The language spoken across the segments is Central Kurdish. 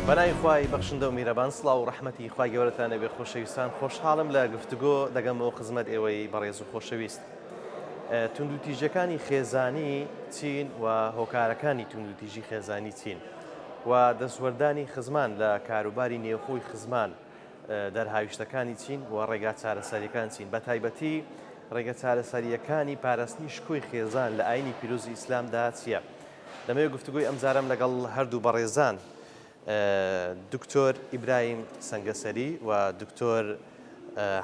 بەناوی خوای بەخشندە و میرەبان سڵاو و ڕەحمەتی خوای گەورەتان لێبێ خۆشەویستان خۆشحاڵم لە گفتوگۆ دەگەمەوە خزمەت ئێوەی بەڕێز و خۆشەویست توندوتیژیەکانی خێزانی چین و هۆکارەکانی توندوتیژی خێزانی چین و دەستوەردانی خزمان لە کاروباری نێوخۆی خزمان دەرهاویشتەکانی چین و ڕێگا چارەسەریەکان چین بە تایبەتی ڕێگە چارەسەریەکانی پاراستنی شکۆی خێزان لە ئاینی پیرۆزی ئیسلامدا چییە؟ دەمەوێت گفتوگۆی ئەمجارەم لەگەڵ هەردوو بەڕێزان دکتۆر ئیبراهیم سەنگەسەری و دکتۆر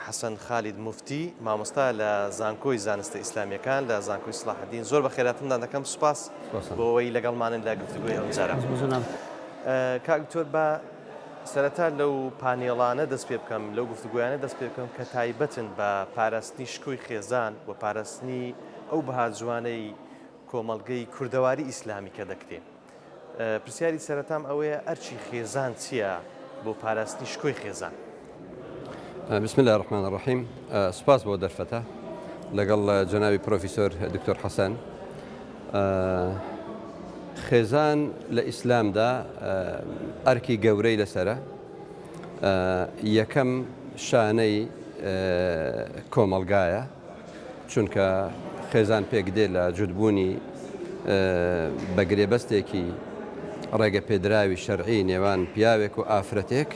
حەسەن خالید موفتی مامۆستا لە زانکۆی زانستە ئیسلامیەکان لە زانکۆی سڵاحەدین زۆر بەخێراتندان دەکەم سوپاس بۆ ئەوەی لەگەڵمانن لە گفتوگۆی ئەمجارە. کاک دکتۆر با سەرەتا لەو پانێڵانە دەست پێ بکەم لەو گفتوگۆیانە دەست پێ بکەم کە تایبەتن بە پاراستنی شکۆی خێزان و پاراستنی ئەو بەها جوانەی کۆمەڵگەی کوردەواری ئیسلامی کە دەکرێ. پرسیاری سەرەتام ئەوەیە ئەرکی خێزان چییە بۆ پاراستنی شکۆی خێزان؟ بسم اللە الرحمن الرحیم سوپاس بۆ دەرفەتە لەگەڵ جەنابی پرۆفیسۆر دکتۆر حەسەن خێزان لە ئیسلامدا ئەرکی گەورەی لەسرە یەکەم شانەی کۆمەڵگایە چونکە خێزان پێکدێ لە جوتبوونی بە گرێبەستێکی ڕێگەپێدراوی شەرعی نێوان پیاوێک و ئافرەتێک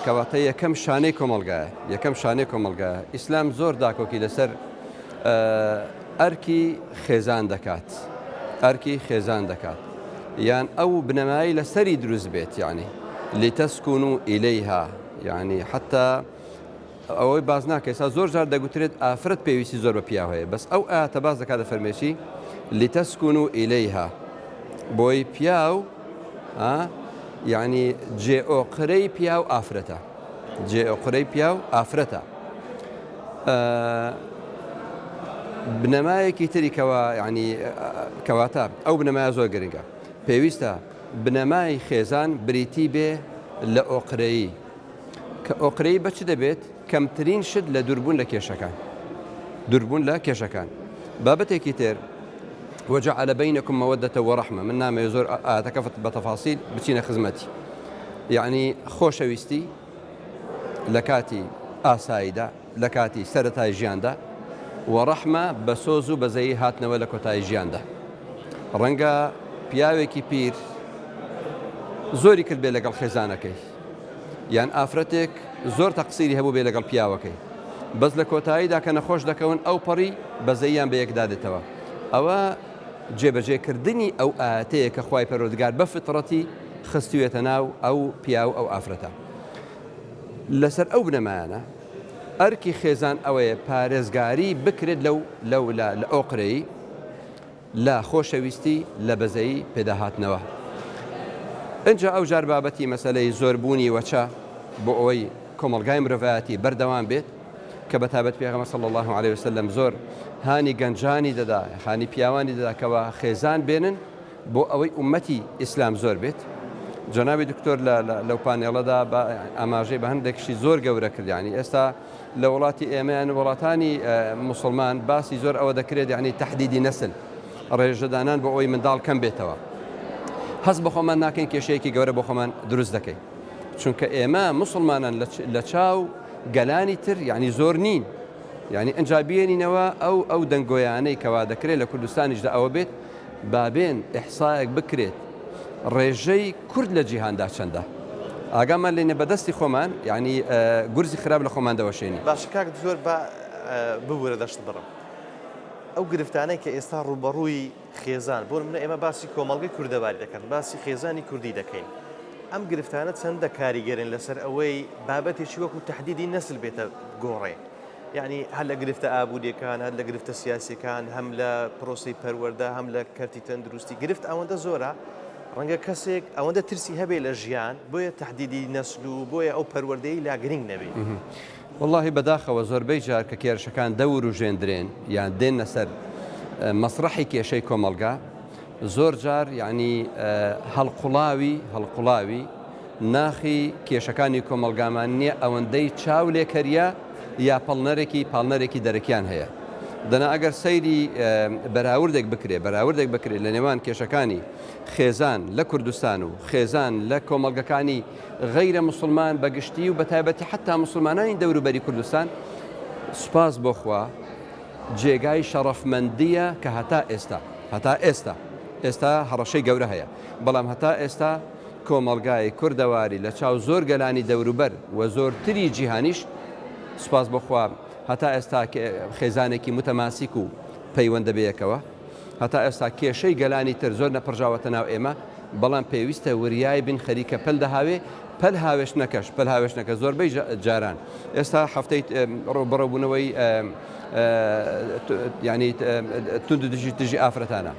کەواتە یەکەم شانەی کۆمەڵگایە یەکەم شانەی کۆمەڵگایە ئیسلام زۆر داکۆکی لەسەر ئەرکی خێزان دەکات ئەرکی خێزان دەکات یان ئەو بنەمایی لەسەری دروست بێت یعنی لتسكنوا إليها یعنی حتا ئەوەی باس ناکە ئێستا زۆر جار دەگوترێت ئافرەت پێویستی زۆر بە پیاو هەیە بەس ئەو ئایەتە باس دەکات دەفەرمێ چی لتسکنوا الیها بۆی پیاو یعنی جێ ئۆقرەی پیاو ئافرەتە جێ ئۆقرەی پیاو ئافرەتە بنەمایەکی تری کەوا ینی کەواتە ئەو بنەمایە زۆر گرنگە پێویستە بنەمای خێزان بریتی بێ لە ئۆقرەیی کە ئۆقرەیی بە چ دەبێت؟ کەمترین شت لە دووربوون لە کێشەکان. دووربوون لە کێشەکان. بابەتێکی تر وجعل بینکم مودة ورحمە من نامەوێت زۆر ئایەتەکە بە تەفاسیل بچینە خزمەتی. یعنی خۆشەویستی لە کاتی ئاساییدا لە کاتی سەرەتای ژیاندا و ڕەحمە بە سۆز و بەزەیی هاتنەوە لە کۆتایی ژیاندا. ڕەنگە پیاوێکی پیر زۆری کرد بێ لەگەڵ خێزانەکەی یان ئافرەتێک زۆر تەقسیری هەبوو بێ لەگەڵ پیاوەکەی بەس لە کۆتاییدا کە نەخۆش دەکەون ئەو پەڕی بەزەییان بە یەکدا دێتەوە ئەوە جێبەجێکردنی ئەو ئاەتەیە کە خوای پەروەردگار بە فطرەتی خستوێتە ناو ئەو پیاو ئەو ئافرەتە لەسەر ئەو بنەمایانە ئەرکی خێزان ئەوەیە پارێزگاری بکرێت لەو لەو لە لە ئۆقرەی لە خۆشەویستی لە بەزەیی پێداهاتنەوە. ئنجا ئەوجار بابەتی مەسەلەی زۆربوونی وەچە بۆ ئەوەی کۆمەڵگای مرۆڤایەتی بەردەوام بێت کە بەتایبەت پێغەمبەر صلی اللە علیە وسلم زۆر هانی گەنجانی دەدا هانی پیاوانی دەدا کەوا خێزان بێنن بۆ ئەوەی ئومەتی ئیسلام زۆر بێت جەنابی دکتۆر لەو پانێڵەدا بە ئاماژەی بە هەندێک شتی زۆر گەورە کرد یانی ئێستا لە وڵاتی ئێمە یان وڵاتانی موسڵمان باسی زۆر ئەوە دەکرێت یعنی تەحدیدی نەسل ڕێژەدانان بۆ ئەوەی منداڵ کەم بێتەوە هەست بە خۆمان ناکەین کێشەیەکی گەورە بۆ خۆمان دروست دەکەین چونکە ئێمە مسلمانان لە چاو گەلانی تر یعنی زۆر نین یعنی ئەجا بێنینەوە ئەو ئەو دەنگۆیانەی کەوا دەکرێت لە کوردستانیشدا ئەوە بێت بابێن ئیحسایەک بکرێت ڕێژەی کورد لە جیهاندا چەندە؟ ئاگامان لێ نیە بەدەستی خۆمان یانی گورزی خراپ لە خۆمان دەوەشێنین. باشە کاک دکتۆر با ببورە دەشت بڕم ئەو گرفتانەی کە ئێستا ڕووبەڕووی خێزان بۆ نمونە ئێمە باسی کۆمەڵگەی کوردەواری دەکەن باسی خێزانی کوردی دەکەین ئەم گرفتانە چەندە کاریگەرن لەسەر ئەوەی بابەتێکی وەکو تهدیدی نەسل بێتە گۆڕێ یەعنی هەر لە گرفتە ئابووریەکان، هەر لە گرفتە سیاسیەکان، هەم لە پرۆسەی پەروەردە، هەم لە کەرتی تەندروستی، گرفت ئەوەندە زۆرە، ڕەنگە کەسێک ئەوەندە ترسی هەبێ لە ژیان، بۆیە تەحدیدی نەسل و بۆیە ئەو پەروەردەیەی لا گرنگ نەبێ. وەڵاهی بەداخەوە زۆربەی جار کە کێرشەکان دەوروژێندرێن یان دێنە سەر مەسرەحی کێشەی کۆمەڵگا زۆر جار یانی هەڵقوڵاوی هەڵقوڵاوی ناخی کێشەکانی کۆمەڵگامان نیە ئەوەندەی چاو لێکەریە یا پەڵنەرێکی پاڵنەرێکی دەرەکیان هەیە. دەنا ئەگەر سەیری بەراوردێک بکرێ بەراوردێک بکرێت لە نێوان کێشەکانی خێزان لە کوردستان و خێزان لە کۆمەڵگەکانی غەیرە موسڵمان بە گشتی و بە تایبەتی حەتا موسڵمانانی دەوروبەری کوردستان سوپاس بۆ خوا جێگای شەڕەفمەندییە کە هەتا ئێستا هەتا ئێستا ئێستا هەڕەشەی گەورە هەیە بەڵام هەتا ئێستا کۆمەڵگای کوردەواری لە چاو زۆر گەلانی دەوروبەر و زۆرتری جیهانیش سوپاس بۆ خوا هەتا ئێستا خێزانێکی متەماسیک و پەیوەندە بەیەکەوە. هەتا ئێستا کێشەی گەلانی تر زۆر نەپڕژاوەتە ناو ئێمە، بەڵام پێویستە وریای بین خەریکە پەل دەهاوێ، پەل هاوێشتنەکەش، پەل هاوێشتنەکە زۆربەی جاران ئێستا هەفتەی ڕووبەڕووبوونەوەی یانی توند و دژی دژی ئافرەتانە.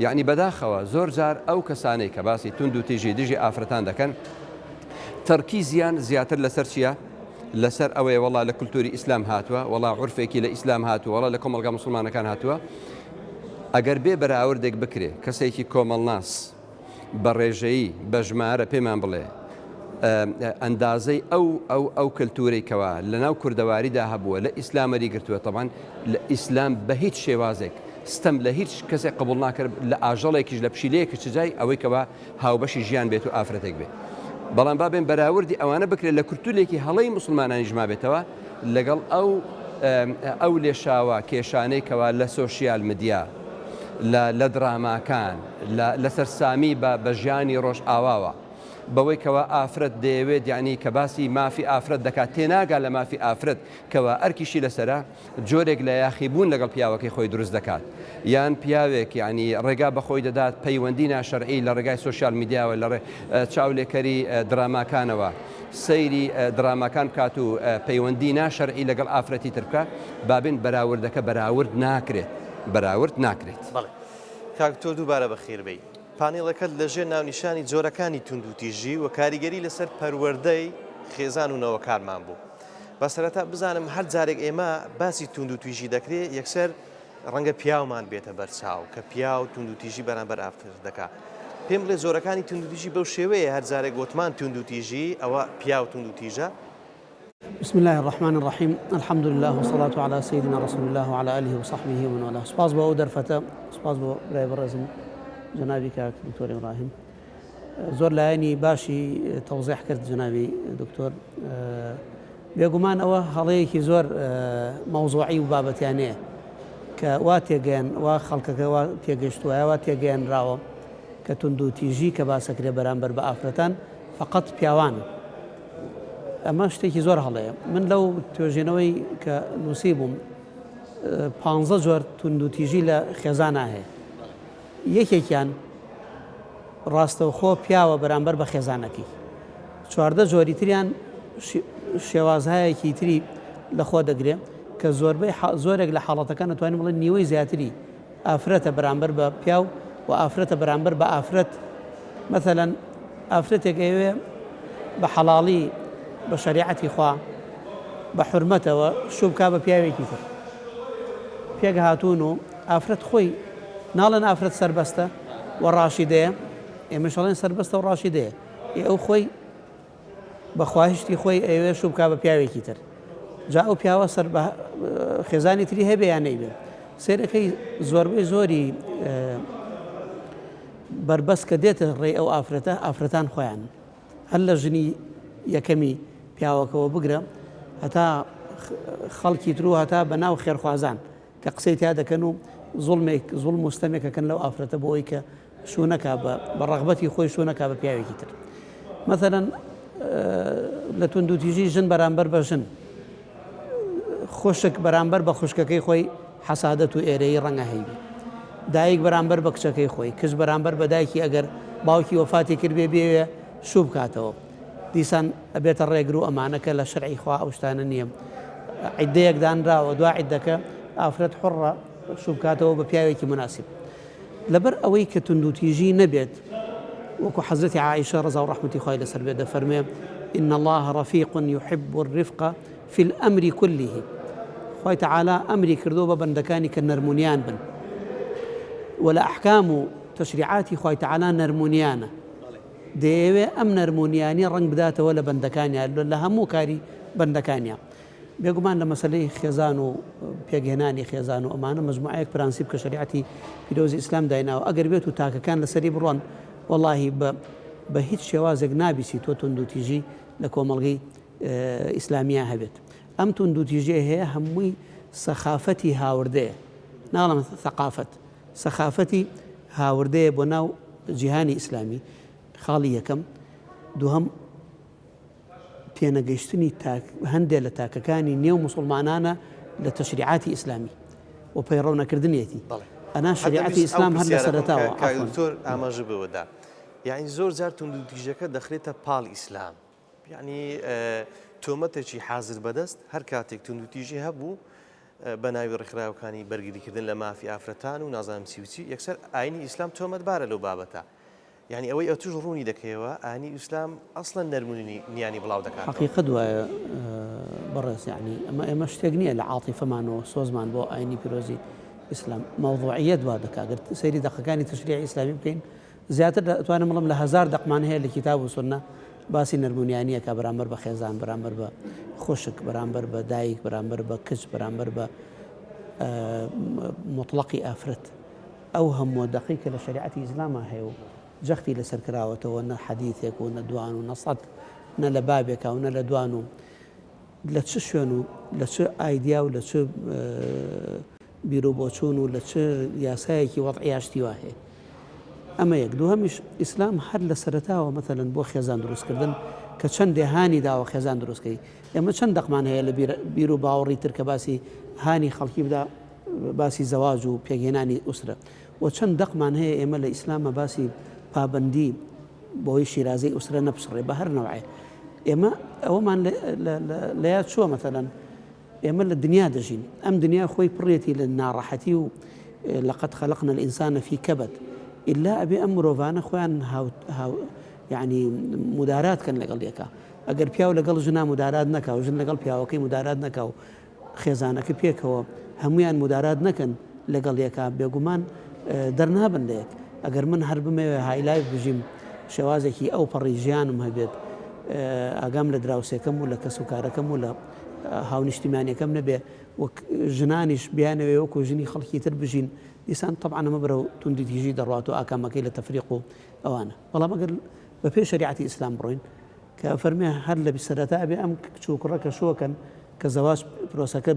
یانی بەداخەوە زۆر جار ئەو کەسانەی کە باسی توند و تیژی دژی ئافرەتان دەکەن تەرکیزیان زیاتر لەسەر چییە؟ لەسەر ئەوەیە وەڵا لە کولتوری ئیسلام هاتووە، وەڵا عورفێکی لە ئیسلام هاتووە، وەڵا لە کۆمەڵگا موسڵمانەکان هاتووە. ئەگەر بێ بەراوردێک بکرێ، کەسێکی کۆمەڵناس بە ڕێژەیی، بە ژمارە پێمان بڵێ ئەندازەی ئەو ئەو ئەو کەلتورەی کەوا لەناو کوردەواریدا هەبووە لە ئیسلام وەریگرتووە، تەبعەن لە ئیسلام بە هیچ شێوازێک ستەم لە هیچ کەسێک قبوڵ ناکرێت، لە ئاژەڵێکیش لە پشیلەیەکیش چ جای ئەوەی کەوا هاوبەشی ژیان بێت و ئافرەتێک بێت. بەڵام با بێن بەراوردی ئەوانە بکرێت لە کولتورێکی هەڵەی موسڵمانانیش مابێتەوە لەگەڵ ئەو ئەو لێشاوە کێشانەی کەوا لە سۆشیال مدیا لە لە دراماکان لە لە سەرسامی بە بە ژیانی ڕۆژئاواوە بەوەی کەوا ئافرەت دەیەوێت یعنی کە باسی مافی ئافرەت دەکات تێناگا لە مافی ئافرەت کەوا ئەرکیشی لەسەرە جۆرێک لە یاخیبوون لەگەڵ پیاوەکەی خۆی دروست دەکات، یان پیاوێک یانی ڕێگا بە خۆی دەدات پەیوەندی ناشەرعی لە ڕێگای سۆشیال میدیاوە لە چاولێکەری دراماکانەوە سەیری دراماکان بکات و پەیوەندی ناشەرعی لەگەڵ ئافرەتی تر بکات، بابێن بەراوردەکە بەراورد ناکرێت بەراورد ناکرێت. بەڵێ کاک دکتۆر دووبارە بەخێربێی. پانێڵەکەت لەژێر ناونیشانی جۆرەکانی توندوتیژی و کاریگەری لەسەر پەروەردەی خێزان و نەوەکانمان بوو. با سەرەتا بزانم هەر جارێک ئێمە باسی توندوتیژی دەکرێ یەکسەر ڕەنگە پیاومان بێتە بەرچاو کە پیاو توندوتیژی بەرامبەر ئافرەت دەکا. پێم بڵێ جۆرەکانی توندوتیژی بەو شێوەیە هەر جارێک گۆتمان توندوتیژی ئەوە پیاو توندوتیژە؟ بسم اللە الرحمن الرحیم الحمد للە والصلاة علی سیدنا رسول اللە وعلی آله وصحبه ومن والاه سوپاس بۆ ئەو دەرفەتە سوپاس بۆ برای بەڕێزم جەنابی کاک دکتۆر ئیبراهیم زۆر لایەنی باشی تەوزیح کرد جەنابی دکتۆر بێگومان ئەوە هەڵەیەکی زۆر مەوزوعی و بابەتیانەیە کە وا تێگەیان وا خەڵکەکە وا تێگەشتووە وا تێگەیەنراوە کە توندوتیژی کە باسەکرێ بەرامبەر بە ئافرەتان فقط پیاوانە ئەمە شتێکی زۆر هەڵەیە. من لەو توێژینەوەی کە نووسیبووم پانزە جۆر توندوتیژی لە خێزانا هەیە. یەکێکیان ڕاستەوخۆ پیاوە بەرامبەر بە خێزانەکەی. 14 جۆری تریان شێوازهایەکی تری لەخۆ دەگرێ کە زۆربەی زۆرێک لە حاڵەتەکان ئەتوانین بڵێن نیوەی زیاتری ئافرەتە بەرامبەر بە پیاو و ئافرەتە بەرامبەر بە ئافرەت مەسەلەن ئافرەتێک ئەیەوێ بە حەڵاڵی بە شەریعەتی خوا بە حورمەتەوە شوو بکا بە پیاوێکی تر پێک هاتوون و ئافرەت خۆی ناڵێن ئافرەت سەربەستە و ڕاشیدەیە ئێمەش ئەڵێن سەربەستە و ڕاشیدەیە ئێ ئەو خۆی بە خواهشتی خۆی ئەیەوێ شوو بکا بە پیاوێکی تر جا ئەو پیاوە سەر بە خێزانی تری هەبێ یان نەیبێ سەیرەکەی زۆربەی زۆری بەربەست کە دێتە ڕێی ئەو ئافرەتە ئافرەتان خۆیان هەر لە ژنی یەکەمی پیاوەکەوە بگرە هەتا خەڵکی تر و هەتا بە ناو خێرخوازان کە قسەی تیا دەکەن و زوڵمێک زوڵم و ستەمێک ئەکەن لەو ئافرەتە بۆ ئەوەی کە شوو نەکا بە بە ڕەغبەتی خۆی شوو نەکا بە پیاوێکی تر مەسەلەن لە توندوتیژی ژن بەرامبەر بە ژن خوشک بەرامبەر بە خوشکەکەی خۆی حەسادەت و ئێرەیی ڕەنگە هەیبێ دایک بەرامبەر بە کچەکەی خۆی کچ بەرامبەر بە دایکی ئەگەر باوکی وەفاتی کردبێ بێوێ شوو بکاتەوە دیسان ئەبێتە ڕێگر و ئەمانە کە لە شەرعی خوا ئەو شتانە نییە عیدەیەک دانراوە دوا عیدەکە ئافرەت حوڕە شوو بکاتەوە بە پیاوێکی مناسب لەبەر ئەوەی کە توندوتیژی نەبێت وەکو حەزرەتی عائیشە ڕەزا و ڕەحمەتی خوای لەسەر بێت دەفەرموێ ان الله رفیق یحب الرفق فی الامر كله خوای تعالی ئەمری کردووە بە بەندەکانی کە نەرمونیان بن و لە ئەحکام و تەشریعاتی خوای تعالی نەرمونیانە دەیەوێ ئەم نەرمونیانی ڕەنگ بداتەوە لە بەندەکانیا لە هەموو کاری بەندەکانیا. بێگومان لە مەسەلەی خێزان و پێکهێنانی خێزان و ئەمانە مەجموعەیەک پرەنسیپ کە شەریعەتی پیرۆزی ئیسلام دایناوە ئەگەر بێت و تاکەکان لەسەری بڕۆن وەڵاهی بە بە هیچ شێوازێک نابیسی تۆ توندوتیژی لە کۆمەڵگەی ئیسلامییا هەبێت. ئەم توندوتیژیە هەیە هەمووی سەخافەتی هاوردەیە ناڵم ثەقافەت سەخافەتی هاوردەیە بۆ ناو جیهانی ئیسلامی خاڵی یەکەم دووهەم تێنەگەیشتنی تاک هەندێ لە تاکەکانی نێو موسڵمانانە لە تەشریعاتی ئیسلامی و پەیڕەو نەکردنیەتی ئەنا شەریعەتی ئیسلام هەر لە سەرەتاوە کاک دکتۆر ئاماژە بەوەدا یعنی زۆر جار توندوتیژەکە دەخرێتە پاڵ ئیسلام یعنی تۆمەتێکی حازر بەدەست هەر کاتێک توندوتیژی هەبوو بە ناوی ڕێکخراوەکانی بەرگریکردن لە مافی ئافرەتان و نازانم چی و چی یەکسەر ئاینی ئیسلام تۆمەتبارە لەو بابەتە یانی ئەوەی ئەتوش ڕوونی دەکەیەوە ئانی ئیسلام ئەسڵەن نەرم و نیانی بڵاو دەکاتەوە. حەقیقەت وایە بەڕێز یانی ئەمە ئێمە شتێک نییە لە عاتیفەمانەوە سۆزمان بۆ ئاینی پیرۆزی ئیسلام مەوزوعیەت وا دەکا گەر سەیری دەقەکانی تەشریعی ئیسلامی بکەین زیاتر ئەتوانم بڵێم لە هەزار دەقمان هەیە لە کیتاب و سوننە باسی نەرمونیانیەکە بەرامبەر بە خێزان بەرامبەر بە خوشک بەرامبەر بە دایک بەرامبەر بە کچ بەرامبەر بە موتڵەقی ئافرەت ئەو هەمووە دەقەی کە لە شەریعەتی ئیسلاما هەیە و جەختی لەسەر کراوەتەوە نە حەدیثێک و نە دوان و نە سەد نە لە بابێکا و نە لە دوان و لە چ شوێن و لە چ ئایدیا و لە چ بیروبۆچوون و لە چ یاسایەکی وەزعیا شتی وا هەیە. ئەمە یەک. دووهەمیش ئیسلام هەر لە سەرەتاوە مەسەلەن بۆ خێزان دروستکردن کە چەندێ هانی داوە خێزان دروستکەی. ئێمە چەند دەقمان هەیە لە بیر و باوەڕی تر کە باسی هانی خەڵکی بدا باسی زەواج و پێکهێنانی ئوسرە و چەند دەقمان هەیە ئێمە لە ئیسلامە باسی پابەندی بۆی شیرازەی ئوسرە نەپچڕێ بە هەر نەوعێ ئێمە ئەوەمان لە یاد چووە مەسەلەن ئێمە لە دنیا دەژین ئەم دنیا خۆی پڕێتی لە ناڕەحەتی و لقد خلقنا الإنسان في كبد ئیلا ئەبێ ئەم مرۆڤانە خۆیان هاو یعنی مدارات کەن لەگەڵ یەکا ئەگەر پیاو لەگەڵ ژنا مدارات نەکا و ژن لەگەڵ پیاوەکەی مدارات نەکا و خێزانەکە پێکەوە هەموویان مدارات نەکەن لەگەڵ یەکا بێگومان دەرنابن لە یەک ئەگەر من هەر بمەوێ high life بژیم شێوازێکی ئەو پەڕی ژیانم هەبێت ئاگام لە دراوسێکەم و لە کەس و کارەکەم و لە هاونیشتیمانیەکەم نەبێ وەک ژنانیش بیانەوێ وەکو ژنی خەڵکی تر بژین دیسان تەبعەن ئەمە بەرەو توندوتیژی دەڕوات و ئاکامەکەی لە تەفریق و ئەوانە بەڵام ئەگەر بەپێی شەریعەتی ئیسلام بڕۆین کە فەرمێ هەر لە سەرەتا ئەبێ ئەم کچ و کوڕە کە شووەکەن کە زەواج پرۆسەکە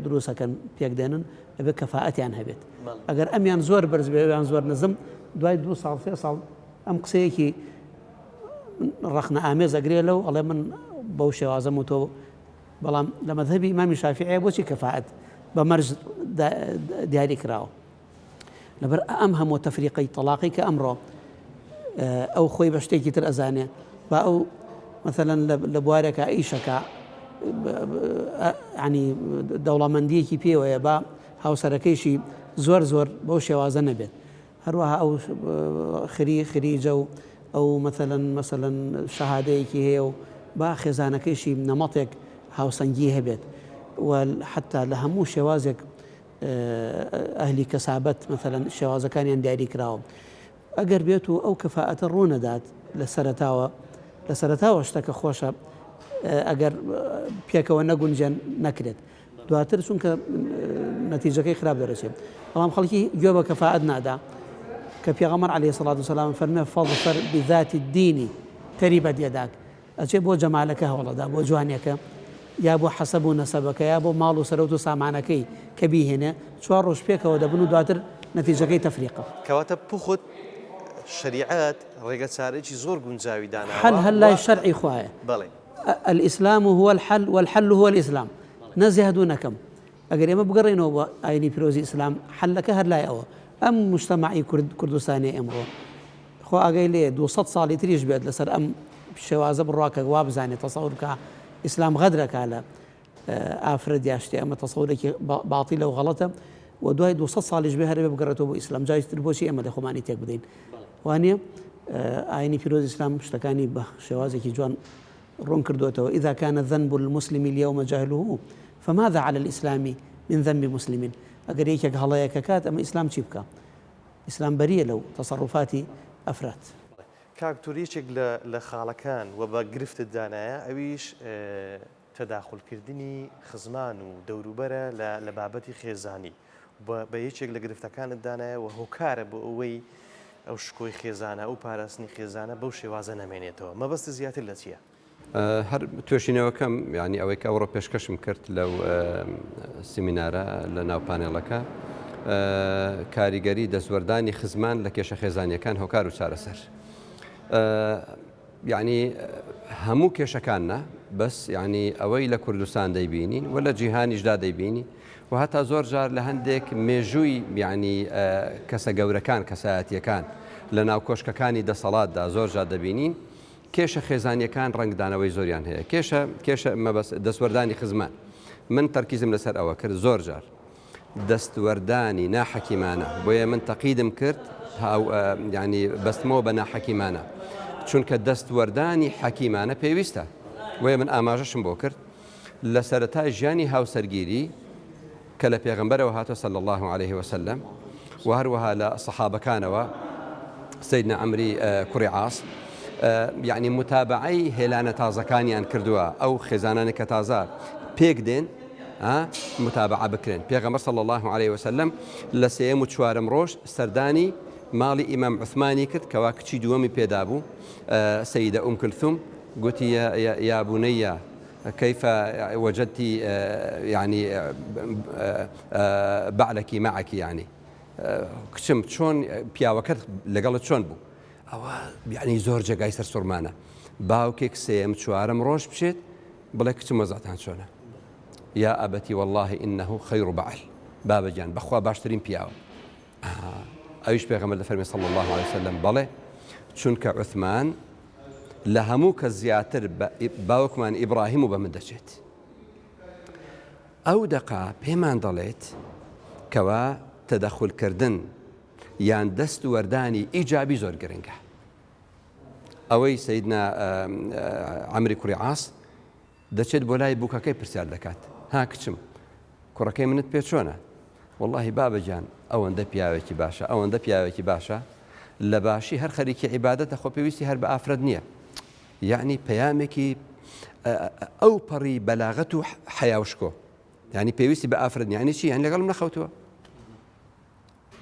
دروستەکەن پێک دێنن ئەبێ کەفائەتیان هەبێت ئەگەر ئەمیان زۆر بەرز بێ یان زۆر نزم دوای دو ساڵ سێ ساڵ ئەم قسەیەکی ڕەخنە ئامێز ئەگرێ لەو ئەڵێ من بەو شێوازەم و تۆ بەڵام لە مەذهبی ئیمامی شافعیە بۆچی کەفائەت بە مەرج دیاری کراوە لەبەر ئەم هەموو تەفریقەی تەڵاقی کە ئەمڕۆ ئەو خۆی بە شتێکی تر ئەزانێ با ئەو مەسەلەن لە بوارێکا ئیشەکە ینی دەوڵەمەندیەکی پێوەیە با هاوسەرەکەیشی زۆر زۆر بەو شێوازە نەبێت هەروەها ئەو خری خریجە و ئەو مەسەلەن مەسەلەن شەهادەیەکی هەیە و با خێزانەکەیشی نەمەتێک هاوسەنگی هەبێت و حتا لە هەموو شێوازێک ئەهلی کەسابەت مەسەلەن شێوازەکانیان دیاری کراوە ئەگەر بێت و ئەو کەفائەتە ڕوونەدات لە سەرەتاوە لە سەرەتاوە شتەکە خۆشە ئەگەر پێکەوە نەگونجێن نەکرێت دواتر چونکە نەتیجەکەی خراپ دەرەچێت بەڵام خەڵکی گوێ بە کەفائەت نادا کە پێغەمبەر عەلەیهی سەڵات وسەلام فەرمێ فەظفەر بذات الدین تەریبەت یەداک ئەچێ بۆ جەمالەکە هەوڵەدا بۆ جوانیەکە یا بۆ حەسەب و نەسەبەکە یا بۆ ماڵ و سەرەوت و سامانەکەی کە بیهێنێ چوار ڕۆژ پێکەوە دەبن و دواتر نەتیجەکەی تەفریقە. کەواتە پوخت شەریعەت ڕێگە چارەیەکی زۆر گونجاوی داناوە حەل هەر لای شەرعی خوایە. بەڵێ. الاسلام هو الحل والحل هو الاسلام نە زیاد و نە کەم. ئەگەر ئێمە بگەڕێینەوە بۆ ئاینی پیرۆزی ئیسلام حەلەکە هەر لای ئەوە. ئەم موجتەمەعی کورد کوردستانیە ئێمڕۆ خوا ئاگای لێیە 200 ساڵی تریش بێت لەسەر ئەم شێوازە بڕوا کە وا بزانێت تەسەور بکا ئیسلام غەدرەکا لە ئافرەت یا شتێ ئەمە تەسەورێکی باتیلە و غەڵەتە و دوای 200 ساڵیش بێ هەرەبێ بگەڕێتەوە بۆ ئیسلام جای تر بۆچی ئێمە لە خۆمانی تێک بدەین وانە ئاینی پیرۆز ئیسلام شتەکانی بە شێوازێکی جوان ڕوون کردووەتەوە، اذا كان ذنب المسلم اليوم جهله فماذا على الاسلام من ذنب مسلم، ئەگەر یەکێک هەڵەیەک ئەکات ئەمە ئیسلام چی بکا؟ ئیسلام بەریە لەو تەسەڕوفاتی ئەفراد. کاک تور یەکێک لە لە خاڵەکان و بە گرفتت دانایە ئەویش. تەداخولکردنی خزمان و دەوروبەرە لە لە بابەتی خێزانی بە بە یەکێک لە گرفتەکانت دانایە و هۆکارە بۆ ئەوەی ئەو شکۆی خێزانە ئەو پاراستنی خێزانە بەو شێوازە نەمێنێتەوە مەبەستت زیاتر لە چییە؟ هەر توێژینەوەکەم یانی ئەوەی کە ئەوڕۆ پێشکەشم کرد لەو سیمینارە لە ناو پانێڵەکە کاریگەری دەستوەردانی خزمان لە کێشە خێزانیەکان هۆکار و چارەسەر یعنی هەموو کێشەکان نا بەس یعنی ئەوەی لە کوردستان دەیبینین و لە جیهانیشدا دەیبینی و هەتا زۆر جار لە هەندێک مێژووی یعنی کەسە گەورەکان کەسایەتیەکان لە ناو کۆشکەکانی دەسەڵاتدا زۆر جار دەبینین کێشە خێزانیەکان ڕەنگدانەوەی زۆریان هەیە کێشە کێشە مەبەست دەستوەردانی خزمان من تەرکیزم لەسەر ئەوە کرد زۆر جار دەستوەردانی ناحەکیمانە بۆیە من تەقیدم کرد ینی بەستمەوە بە ناحەکیمانە چونکە دەستوەردانی حەکیمانە پێویستە بۆیە من ئاماژەشم بۆ کرد لە سەرەتای ژیانی هاوسەرگیری کە لە پێغەمبەرەوە هاتووە صلی اللە علیه وسلم و هەروەها لە سەحابەکانەوە سیدنا عەمری کوڕی عاص یعنی متابعەی هێلانە تازەکانیان کردووە ئەو خێزانانی کە تازە پێک دێن متابعە بکرێن پێغەمبەر صلی الله علیه وسلم لە سێیەم و چوارەم ڕۆژ سەردانی ماڵی ئیمام عوثمانی کرد کەوا کچی دووەمی پێدا بوو سەیدە ئوم کلثوم گوتی یا بنیە کیف وجدتی یعنی بعلکی معکی یعنی کچم چۆن پیاوەکەت لەگەڵت چۆن بوو ئەوە یعنی زۆر جێگای سەر سوڕمانە باوکێک سێم چوارەم ڕۆژ بچێت بڵێ کچم وەزعتان چۆنە یا ئەبەتی والله إنه خير بعل بابە گیان بەخوا باشترین پیاوە ئەویش پێغەمبەر دەفەرمێ صلی الله علیه وسلم بەڵێ چونکە عوثمان لە هەموو کەس زیاتر بە باوکمان ئیبراهیم و بە من دەچێت. ئەو دەقە پێمان دەڵێت کەوا تەدەخولکردن یان دەست وەردانی ئیجابی زۆر گرنگە. ئەوەی سەیدنا عەمری کوڕی عاس دەچێت بۆ لای بووکەکەی پرسیار دەکات، ها کچم کوڕەکەی منت پێ چۆنە؟ وەڵاهی بابە گیان ئەوەندە پیاوێکی باشە، ئەوەندە پیاوێکی باشە، لە باشی هەر خەریکی عیبادەتە خۆ پێویستی هەر بە ئافرەت نییە. یەعنی پەیامێکی ئەو پەڕی بەلاغەت و حەیا و شکۆ. یعنی پێویستی بە ئافرەت نییە، یعنی چی؟ یعنی لەگەڵم نەخەوتووە.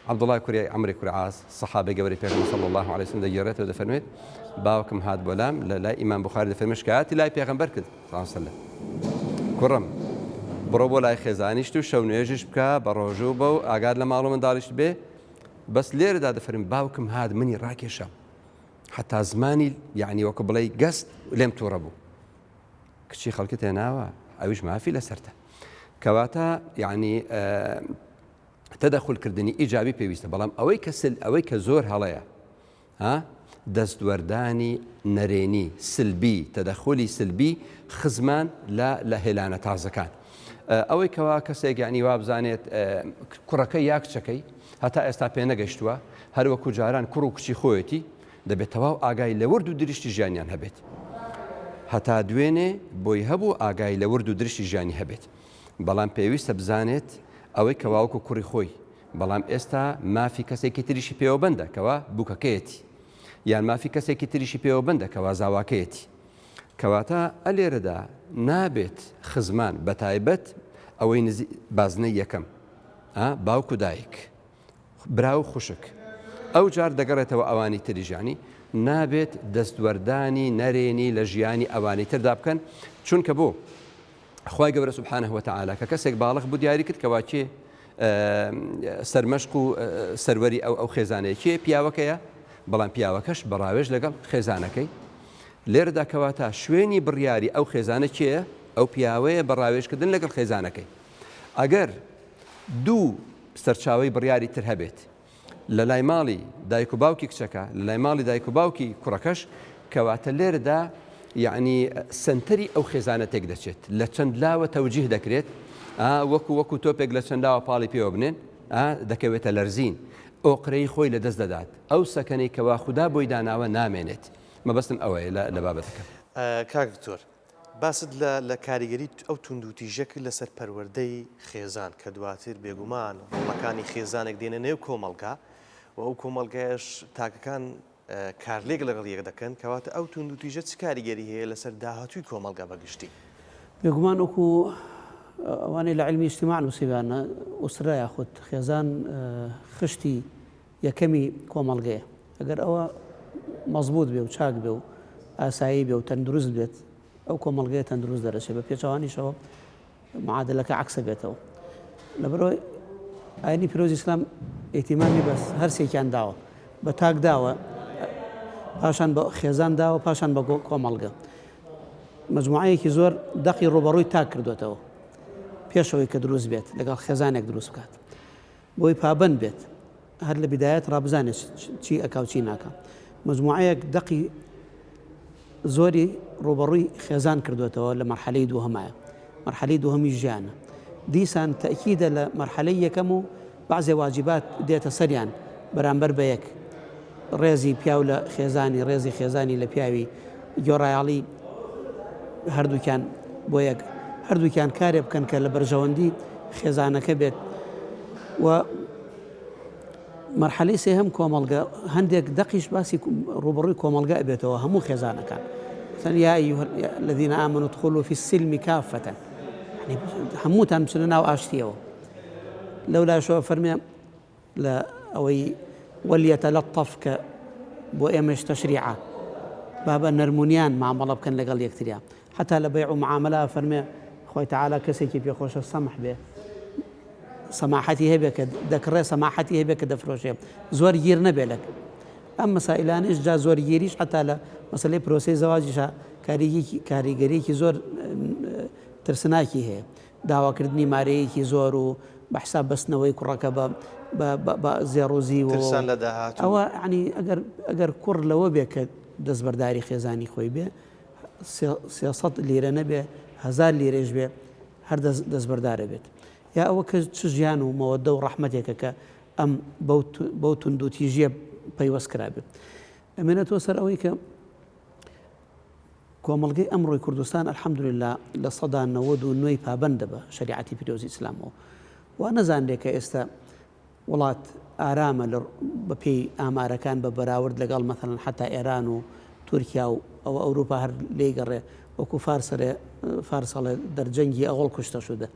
عەبدوڵای کوری عەمری کوری عاس سەحابەی گەورەی پێغەمبەر صلی اللە علیه وسلم دەگێڕێتەوە دەفەرموێت باوکم هات بۆ لام لە لای ئیمام بوخاری دەفەرموێت شکایەتی لای پێغەمبەر کرد صلی اللە علیه وسلم کوڕم بڕۆ بۆ لای خێزانیشت و شەو نوێژیش بکە بە ڕۆژوو بە و ئاگات لە ماڵ و منداڵیشت بێ بەس لێرەدا دەفەرم باوکم هات منی ڕاکێشا حتا زمانی یعنی وەکو بڵێ گەست لێم تووڕە بوو کچی خەڵکت هێناوە ئەویش مافی لەسەرتە کەواتە یعنی تەدەخول کردنی ئیجابی پێویستە بەڵام ئەوەی کە سل ئەوەی کە زۆر هەڵەیە ها دەستوەردانی نەرێنی سلبی تەدەخولی سلبی خزمان لە لە هێلانە تازەکان ئەوەی کەوا کەسێک یعنی وابزانێت کوڕەکە یا کچەکەی هەتا ئێستا پێ نەگەشتووە هەروەکو جاران کوڕ و کچی خۆیەتی دەبێت تەواو ئاگای لە ورد و درشتی ژیانیان هەبێت هەتا دوێنێ بۆی هەبوو ئاگای لە ورد و درشتی ژیانی هەبێت بەڵام پێویستە بزانێت ئەوەی کەوا وەکو کوڕی خۆی بەڵام ئێستا مافی کەسێکی تریشی پێوە بەندە کەوا بووکەکەیەتی یان مافی کەسێکی تریشی پێوە بەندە کەوا زاواکەیەتی کەواتە ئەلێرەدا نابێت خزمان بەتایبەت ئەوەی نزی بازنەی یەکەم باوک و دایک برا و خوشک ئەو جار دەگەڕێتەوە ئەوانی تریش یانی نابێت دەستوەردانی نەرێنی لە ژیانی ئەوانی تردا بکەن چونکە بۆ خوای گەورە سبحانه وتعالی کە کەسێک باڵغ بوو دیاری کرد کەوا کێ سەرمەشق و سەروەری ئەو ئەو خێزانەیە کێ پیاوەکەیە بەڵام پیاوەکەش بەڕاوێژ لەگەڵ خێزانەکەی لێرەدا کەواتە شوێنی بڕیاری ئەو خێزانە کێیە ئەو پیاوەیە بە ڕاوێژکردن لەگەڵ خێزانەکەی ئەگەر دوو سەرچاوەی بڕیاری تر هەبێت لە لای ماڵی دایک و باوکی کچەکە، لە لای ماڵی دایک و باوکی کوڕەکەش، کەواتە لێرەدا یەعنی سەنتەری ئەو خێزانە تێک دەچێت، لە چەند لاوە تەوجیه دەکرێت، ئا وەکو وەکو تۆپێک لە چەند لاوە پاڵی پێوە بنێن، ئا دەکەوێتە لەرزین، ئۆقرەی خۆی لە دەست دەدات، ئەو سەکەنەی کەوا خودا بۆی داناوە نامێنێت. مەبەستم ئەوەیە لە لە بابەتەکە. کاک دکتۆر باست لە لە کاریگەری ئەو توندوتیژە کرد لەسەر پەروەردەی خێزان کە دواتر بێگومان ڕۆڵەکانی خێزانێک دێنە نێو کۆمەڵگا و ئەو کۆمەڵگایەش تاکەکان کارلێک لەگەڵ یەک دەکەن کەواتە ئەو توندوتیژە چ کاریگەری هەیە لەسەر داهاتووی کۆمەڵگا بە گشتی؟ بێگومان وەکو ئەوانەی لە عیلمی ئیجتیماع نووسیویانە، ئوسرە یاخود خێزان خشتی یەکەمی کۆمەڵگەیە. ئەگەر ئەوە مەزبووت بێ و چاک بێ و ئاسایی بێ و تەندروست بێت، ئەو کۆمەڵگەیە تەندروست دەرەچێ. بە پێچەوانیشەوە معادلەکە عەکسە بێتەوە. لەبەرئەوەی ئاینی پیرۆزی ئیسلام ئیهتیمامی بە هەرسێکیان داوە، بە تاک داوە، پاشان بە خێزان داوە، پاشان بە کۆمەڵگە. مەجموعەیەکی زۆر دەقی ڕووبەڕووی تاک کردوێتەوە پێشەوەی کە دروست بێت لەگەڵ خێزانێک دروست بکات بۆی پابند بێت هەر لە بیدایەت ڕابزانێت چی ئەکا و چی ناکا مجموعەیەک دەقی زۆری ڕوبەڕووی خێزان کردوێتەوە لە مەرحەلەی دووهەمایە مەرحەلەی دووهەمی ژیانە دیسان تەکیدە لە مەرحەلەی یەکەم و بەعزێ واجبات دێتە سەریان بەرامبەر بە یەک ڕێزی پیاو لە خێزانی ڕێزی خێزانی لە پیاوی گۆڕایەڵی هەردووکیان بۆ یەک هەردووکیان کارێ بکەن کە لە بەرژەوەندی خێزانەکە بێت و مەرحەلەی سێهەم کۆمەڵگە هەندێک دەقیش باسی ڕوبڕووی کۆمەڵگە ئەبێتەوە هەموو خێزانەکان مثلا یا أيها الذين آمنوا ادخلوا في السلم كافة يعني هەمووتان بچنە ناو ئاشتیەوە لەو لاشەوە فەرمێ لە ئەوەی ولیتلطف کە بۆ ئێمەش تەشریعە با بە نەرمونیان مامەڵە بکەن لەگەڵ یەکتریا حتا لە بەیع و معاملە فەرمێ خۆی تەعالا کەسێکی پێخۆشە سەمح بێ سەماحەتی هەبێ کە دەکڕێ سەماحەتی هەبێ کە دەفرۆشێ زۆر گیر نەبێ لە ئەم مەسائلانەش جا زۆر گیریش حتا لە مەسلەی پرۆسەی زەواجیشا کاریگەریەکی زۆر ترسناکی هەیە داواکردنی مارەیەکی زۆر و بە حساب بەستنەوەی کوڕەکە بە بە زێڕ و زیوەوە ترسان لە داهاتوو. ئەوە یەعنی ئەگەر ئەگەر کوڕ لەوە بێ کە دەستبەرداری خێزانی خۆی بێ 300 لیرە نەبێ هەزار لیرەیش بێ هەر دەست دەستبەردارە بێت یا ئەوە کە چ ژیان و مەوەدە و ڕەحمەتێکە کە ئەم بەو بەو توندوتیژیە پەیوەست کرابێ ئەمێنێتەوە سەر ئەوەی کە کۆمەڵگەی ئەمڕۆی کوردستان الحمدللە 99% ی پابەندە بە شەریعەتی پیرۆزی ئیسلامەوە. وا نەزانرێ کە ئێستا وڵات ئارامە لە بە پێی ئامارەکان بە بەراورد لەگەڵ مەسەلەن حەتا ئێران و تورکیا و ئەوە ئەوروپا هەر لێی گەڕێ وەکو فارسەرێ فارس ئەڵێ دەر جەنگی ئەوەڵ کوشتە شودە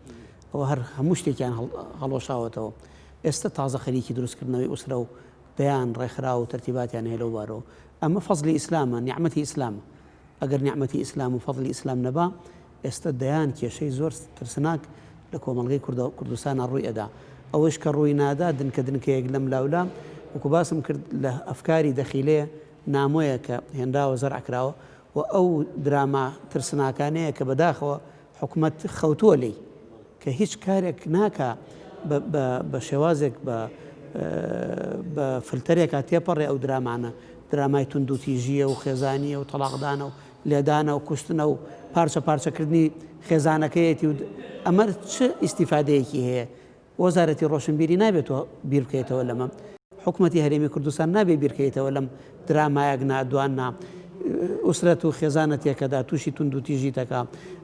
ئەوە هەر هەموو شتێکیان هەڵوەشاوەتەوە ئێستا تازە خەریکی دروستکردنەوەی ئوسرە و دەیان ڕێکخراو و تەرتیباتیان هەیە لەو بارەوە. ئەمە فەزڵی ئیسلامە، نیعمەتی ئیسلامە. ئەگەر نیعمەتی ئیسلام و فەزڵی ئیسلام نەبا، ئێستە دەیان کێشەی زۆر ترسناک لە کۆمەڵگەی کوردستانا ڕووی ئەدا. ئەوەیش کە ڕووی نادا، دنکە دنکەیەک لەم لاو لا، وەکو باسم کرد لە ئەفکاری دەخیلەیە نامۆیە کە هێنراوە زەرع کراوە و ئەو دراما ترسناکانەیە کە بەداخەوە حکومەت خەوتووە لێی. کە هیچ کارێک ناکا بە شێوازێک بە بە فلتەرێکا تێپەڕێ ئەو درامانە درامای توندوتیژییە و خێزانییە و تەڵاقدانە و لێدانە و کوشتنە و پارچە پارچەکردنی خێزانەکەیەتی و ئەمە چ ئیستیفادەیەکی هەیە وەزارەتی ڕۆشنبیری نابێت تۆ بیر بکەیتەوە لەمە حکومەتی هەرێمی کوردستان نابێ بیرکەیتەوە لەم درامایەک نا دوان نا ئوسرەت و خێزانە تێکەدا تووشی توندوتیژی دەکا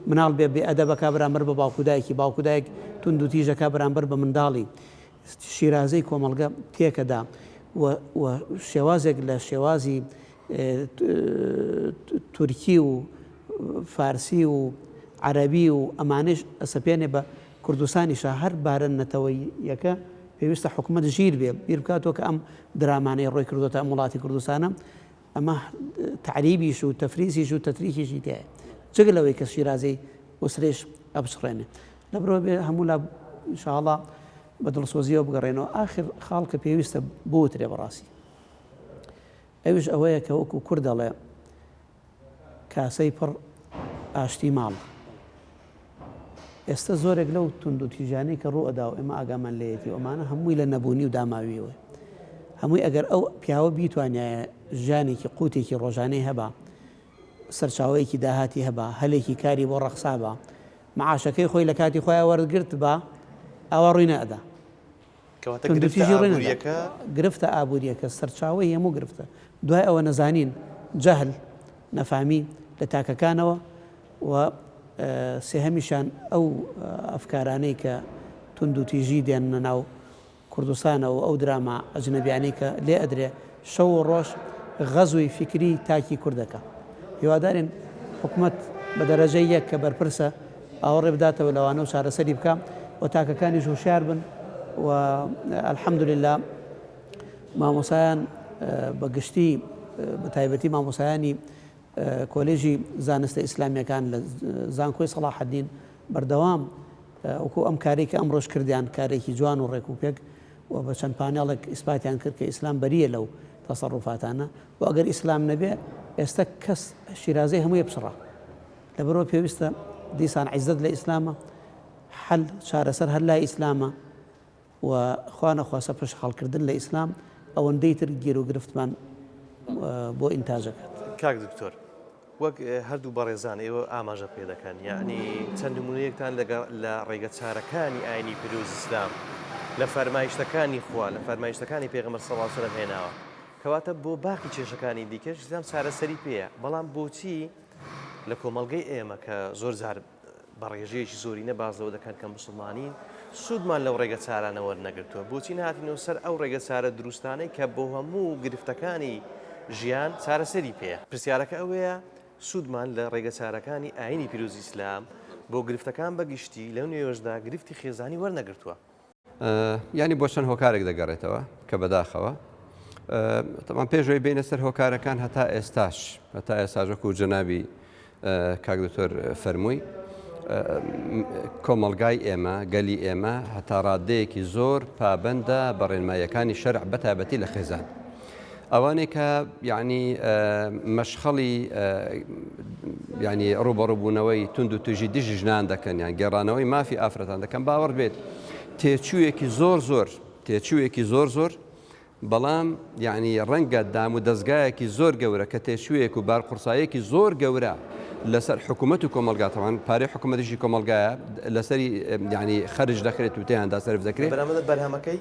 مناڵ بێ بێ ئەدەبەکا بەرامبەر بە باوک و دایکی باوک و دایک توندوتیژەکا بەرامبەر بە منداڵی شیرازەی کۆمەڵگە تێکەدا و و شێوازێک لە شێوازی تورکی و فارسی و عەرەبی و ئەمانەش ئەسەپێنێ بە کوردستانیشا هەر بارە نەتەوەییەکە پێویستە حکومەت ژیر بێ بیر بکاتەوە کە ئەم درامانەی ڕۆی کردۆتە ئەم وڵاتی کوردستانە ئەمە تەعریبیش و تەفریسیش و تەتریکیشی تایە جگە لەوەی کە شیرازەی ئوسرەیش ئەپچڕێنێ لەبرەوە بێ هەموو لا ئینشاڵڵا بە دڵسۆزیەوە بگەڕێنەوە ئاخر خاڵ کە پێویستە بوترێ بەڕاستی ئەویش ئەوەیە کە وەکو کورد دەڵێ کاسەی پڕ ئاشتی ماڵ. ئێستە زۆرێک لەو توندوتیژیانەی کە ڕوو ئەدا و ئێمە ئاگامان لێیەتی و ئەمانە هەمووی لە نەبوونی و داماوییەوەیە. هەمووی ئەگەر ئەو پیاوە بیتوانیایە ژیانێکی قوتێکی ڕۆژانەی هەبا، سەرچاوەیەکی داهاتی هەبا، هەلێکی کاری بۆ ڕەخسابا، مەعاشەکەی خۆی لە کاتی خۆیا وەرگرتبا، ئاوا ڕووی نەئەدا. کەواتە گرفتە ئابوورییەکە. گرفتە ئابوورییەکە سەرچاوەی هەموو گرفتە. دوای ئەوە نەزانین، جەهل، نەفامی لە تاکەکانەوە و سێهەمیشیان ئەو ئەفکارانەی کە توندوتیژی دێننە ناو کوردستانەوە و ئەو دراما ئەجنەبیانەی کە لێ ئەدرێ شەو و ڕۆژ غەزوی فیکری تاکی کورد دەکا. هیوادارین حکومەت بە دەرەجەی یەک کە بەرپرسە. ئاوڕێ بداتەوە لەوانە و چارەسەری بکا و تاکەکانیش هۆشیار بن و الحمدللە مامۆسایان بە گشتی بە تایبەتی مامۆسایانی کۆلێژی زانستە ئیسلامیەکان لە زانکۆی سەڵاحەدین بەردەوام وەکو ئەم کارێک کە ئەمڕۆش کردیان کارێکی جوان و ڕێک و پێک و بە چەند پانێڵێک ئیسپاتیان کرد کە ئیسلام بەریە لەو تەسەڕوفاتانە و ئەگەر ئیسلام نەبێ ئێستا کەس شیرازەی هەمووی پچڕا لەبەرئەوە پێویستە دیسان عیزەت لە ئیسلامە حەل چارەسەر هەر لای ئیسلامە و خوا نەخواستە پشت هەڵکردن لە ئیسلام ئەوەندەی تر گیروگرفتمان بۆ ئینتاج ئەکات. کاک دکتۆر وەک هەردوو بەڕێزان ئێوە ئاماژە پێ دەکەن یەعنی چەند نمونەیەکتان لە ڕێگە چارەکانی ئاینی پیرۆز ئیسلام لە فەرمایشتەکانی خوا لە فەرمایشتەکانی پێغەمبەر صلی اللە علیە وسلم هێناوە کەواتە بۆ باقی کێشەکانی دیکەش ئیسلام چارەسەری پێیە بەڵام بۆچی لە کۆمەڵگەی ئێمە کە زۆر جار بە ڕێژەیەکی زۆرینە باس لەوە دەکەن کە موسڵمانین، سوودمان لەو ڕێگە چارانە وەرنەگرتووە، بۆچی نەهاتینەوە سەر ئەو ڕێگە چارە دروستانەی کە بۆ هەموو گرفتەکانی ژیان چارەسەری پێیە؟ پرسیارەکە ئەوەیە سوودمان لە ڕێگە چارەکانی ئایینی پیرۆزی ئیسلام بۆ گرفتەکان بە گشتی، لەو نێوەشدا گرفتی خێزانی وەرنەگرتووە؟ یانی بۆ چەند هۆکارێک دەگەڕێتەوە کە بەداخەوە تەمان پێشەوەی بینە سەر هۆکارەکان هەتا ئێستاش هەتا ئێستاش وەکو جەنابی کاک دکتۆر فەرمووی کۆمەڵگای ئێمە گەلی ئێمە هەتا ڕادەیەکی زۆر پابندە بە ڕێنماییەکانی شەرع بەتایبەتی لە خێزان. ئەوانەی کە یعنی مەشخەڵی یعنی ڕوبەڕوبوونەوەی تونند و توژی دژی ژنان دەکەن یان گێڕانەوەی مافی ئافرەتان دەکەن باوەڕ بێت تێچوویەکی زۆر زۆر تێچوویەکی زۆر زۆر بەڵام یعنی ڕەنگە دام و دەستگایەکی زۆر گەورە کە تێچوویەک و بارقورسایەکی زۆر گەورە لەسەر حکوومەت و کۆمەلگا تەوان پارەی حکوومەتیشی کۆمەلگایە لەسەری یعنی خەرج دەکرێت و تێیاندا سەرف دەکرێت بەرهەمەکەی